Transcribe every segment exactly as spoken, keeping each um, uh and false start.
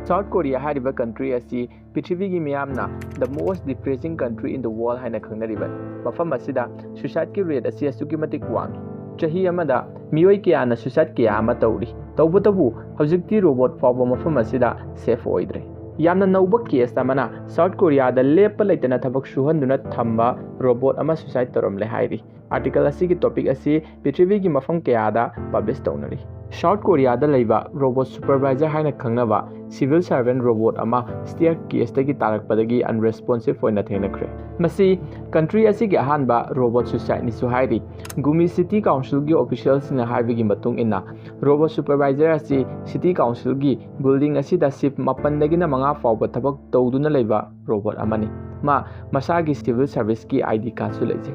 South Korea ꯍꯥꯏꯔꯤꯕ country ꯑꯁꯤ ꯄ꯭ꯔꯤꯊꯤꯕꯤꯒꯤ ꯃꯤꯌꯥꯝꯅ the most depressing country in the world ꯍꯥꯏꯅ ꯈꯪꯅꯔꯤꯕꯅꯤ꯫ ꯃꯐꯝ ꯑꯁꯤꯗ suicideꯀꯤ rate ꯑꯁꯤ ꯑꯁꯨꯛꯀꯤ ꯃꯇꯤꯛ ꯋꯥꯡꯏ꯫ ꯆꯍꯤ ꯑꯃꯗ ꯃꯤꯑꯣꯏ ꯀꯌꯥꯅ suicide ꯀꯌꯥ ꯑꯃ ꯇꯧꯔꯤ꯫ ꯇꯧꯕꯇꯕꯨ ꯍꯧꯖꯤꯛꯇꯤ robot ꯐꯥꯎꯕ ꯃꯐꯝ ꯑꯁꯤꯗ safe ꯑꯣꯏꯗ꯭ꯔꯦ꯫ ꯌꯥꯝꯅ ꯅꯧꯕ case ꯑꯃꯅ South Koreaꯗ ꯂꯦꯞꯄ ꯂꯩꯇꯅ ꯊꯕꯛ ꯁꯨꯍꯟꯗꯨꯅ ꯊꯝꯕ robot ꯑꯃ suicide ꯇꯧꯔꯝꯂꯦ ꯍꯥꯏꯔꯤ꯫ Article ꯑꯁꯤꯒꯤ topic ꯑꯁꯤ ꯄ꯭ꯔꯤꯊꯤꯕꯤꯒꯤ ꯃꯐꯝ ꯀꯌꯥꯗ publish ꯇꯧꯅꯔꯤ꯫ South Koreaꯗ ꯂꯩꯕ robot supervisor ꯍꯥꯏꯅ ꯈꯪꯅꯕ civil servant robot ꯑꯃ staircaseꯇꯒꯤ ꯇꯥꯔꯛꯄꯗꯒꯤ unresponsive ꯑꯣꯏꯅ ꯊꯦꯡꯅꯈ꯭ꯔꯦ꯫ ꯃꯁꯤ country ꯑꯁꯤꯒꯤ ꯑꯍꯥꯟꯕ robot suicideꯅꯤꯁꯨ ꯍꯥꯏꯔꯤ꯫ Gumi City Councilꯒꯤ officialꯁꯤꯡꯅ ꯍꯥꯏꯕꯒꯤ ꯃꯇꯨꯡ ꯏꯟꯅ, robot supervisor ꯑꯁꯤ city councilꯒꯤ building ꯑꯁꯤꯗ shift ꯃꯥꯄꯟꯗꯒꯤꯅ ꯃꯉꯥ ꯐꯥꯎꯕ ꯊꯕꯛ ꯇꯧꯗꯨꯅ ꯂꯩꯕ robot ꯑꯃꯅꯤ꯫ ꯃꯥ ꯃꯁꯥꯒꯤ civil serviceꯀꯤ ID cardꯁꯨ ꯂꯩꯖꯩ꯫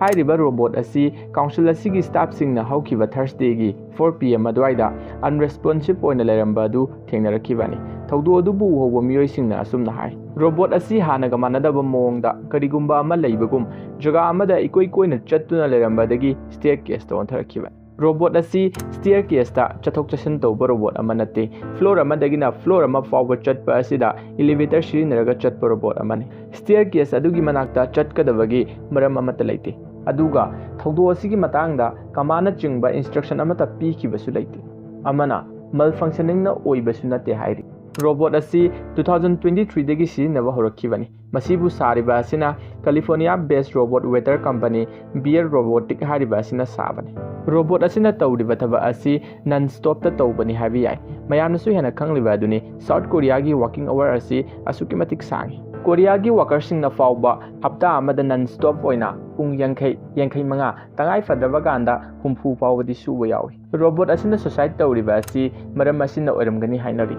ꯍꯥꯏꯔꯤꯕ robot ꯑꯁꯤ council ꯑꯁꯤꯒꯤ staffꯁꯤꯡꯅ ꯍꯧꯈꯤꯕ Thursdayꯒꯤ four PM ꯑꯗꯨꯋꯥꯏꯗ unresponsive ꯑꯣꯏꯅ ꯂꯩꯔꯝꯕ ꯑꯗꯨ ꯊꯦꯡꯅꯔꯛꯈꯤꯕꯅꯤ꯫ ꯊꯧꯗꯣꯛ ꯑꯗꯨꯕꯨ ꯎꯍꯧꯕ ꯃꯤꯑꯣꯏꯁꯤꯡꯅ ꯑꯁꯨꯝꯅ ꯍꯥꯏ, robot ꯑꯁꯤ ꯍꯥꯟꯅꯒ ꯃꯥꯟꯅꯗꯕ ꯃꯑꯣꯡꯗ ꯀꯔꯤꯒꯨꯝꯕ ꯑꯃ ꯂꯩꯕꯒꯨꯝ ꯖꯒꯥ ꯑꯃꯗ ꯏꯀꯣꯏ ꯀꯣꯏꯅ ꯆꯠꯇꯨꯅ ꯂꯩꯔꯝꯕꯗꯒꯤ staircaseꯇ ꯑꯣꯟꯊꯔꯛꯈꯤꯕꯅꯤ꯫ Robot ꯑꯁꯤ staircaseꯇ ꯆꯠꯊꯣꯛ ꯆꯠꯁꯤꯟ ꯇꯧꯕ robot ꯑꯃ ꯅꯠꯇꯦ꯫ Floor ꯑꯃꯗꯒꯤꯅ floor ꯑꯃ ꯐꯥꯎꯕ ꯆꯠꯄ ꯑꯁꯤꯗ elevator ꯁꯤꯖꯤꯟꯅꯔꯒ ꯆꯠꯄ robot ꯑꯃꯅꯤ꯫ Staircase ꯑꯗꯨꯒꯤ ꯃꯅꯥꯛꯇ ꯆꯠꯀꯗꯕꯒꯤ ꯃꯔꯝ ꯑꯃꯠꯇ ꯂꯩꯇꯦ꯫ ꯑꯗꯨꯒ ꯊꯧꯗꯣꯛ ꯑꯁꯤꯒꯤ ꯃꯇꯥꯡꯗ commandꯅꯆꯤꯡꯕ instruction ꯑꯃꯠꯇ ꯄꯤꯈꯤꯕꯁꯨ ꯂꯩꯇꯦ꯫ ꯑꯃꯅ malfunctioningꯅ ꯑꯣꯏꯕꯁꯨ ꯅꯠꯇꯦ ꯍꯥꯏꯔꯤ꯫ Robot ꯑꯁꯤ two thousand twenty threeꯗꯒꯤ ꯁꯤꯖꯤꯟꯅꯕ ꯍꯧꯔꯛꯈꯤꯕꯅꯤ꯫ ꯃꯁꯤꯕꯨ ꯁꯥꯔꯤꯕ ꯑꯁꯤꯅ California based robot waiter company Bear Robotic ꯍꯥꯏꯔꯤꯕ ꯑꯁꯤꯅ ꯁꯥꯕꯅꯤ꯫ Robot ꯑꯁꯤꯅ ꯇꯧꯔꯤꯕ ꯊꯕꯛ ꯑꯁꯤ non stopꯇ ꯇꯧꯕꯅꯤ ꯍꯥꯏꯕ ꯌꯥꯏ꯫ ꯃꯌꯥꯝꯅꯁꯨ ꯍꯦꯟꯅ ꯈꯪꯂꯤꯕ ꯑꯗꯨꯅꯤ, South Koreaꯒꯤ working hour ꯑꯁꯤ ꯑꯁꯨꯛꯀꯤ ꯃꯇꯤꯛ ꯁꯥꯡꯏ꯫ ꯀꯣꯔꯤꯌꯥꯒꯤ workerꯁꯤꯡꯅ ꯐꯥꯎꯕ ꯍꯞꯇꯥ ꯑꯃꯗ non stop ꯑꯣꯏꯅ ꯄꯨꯡ ꯌꯥꯡꯈꯩ, ꯌꯥꯡꯈꯩ ꯃꯉꯥ, ꯇꯉꯥꯏ ꯐꯗ꯭ꯔꯕ ꯀꯥꯟꯗ ꯍꯨꯝꯐꯨ ꯐꯥꯎꯕꯗꯤ ꯁꯨꯕ ꯌꯥꯎꯏ꯫ Robot ꯑꯁꯤꯅ suicide ꯇꯧꯔꯤꯕ ꯑꯁꯤ ꯃꯔꯝ ꯑꯁꯤꯅ ꯑꯣꯏꯔꯝꯒꯅꯤ ꯍꯥꯏꯅꯔꯤ꯫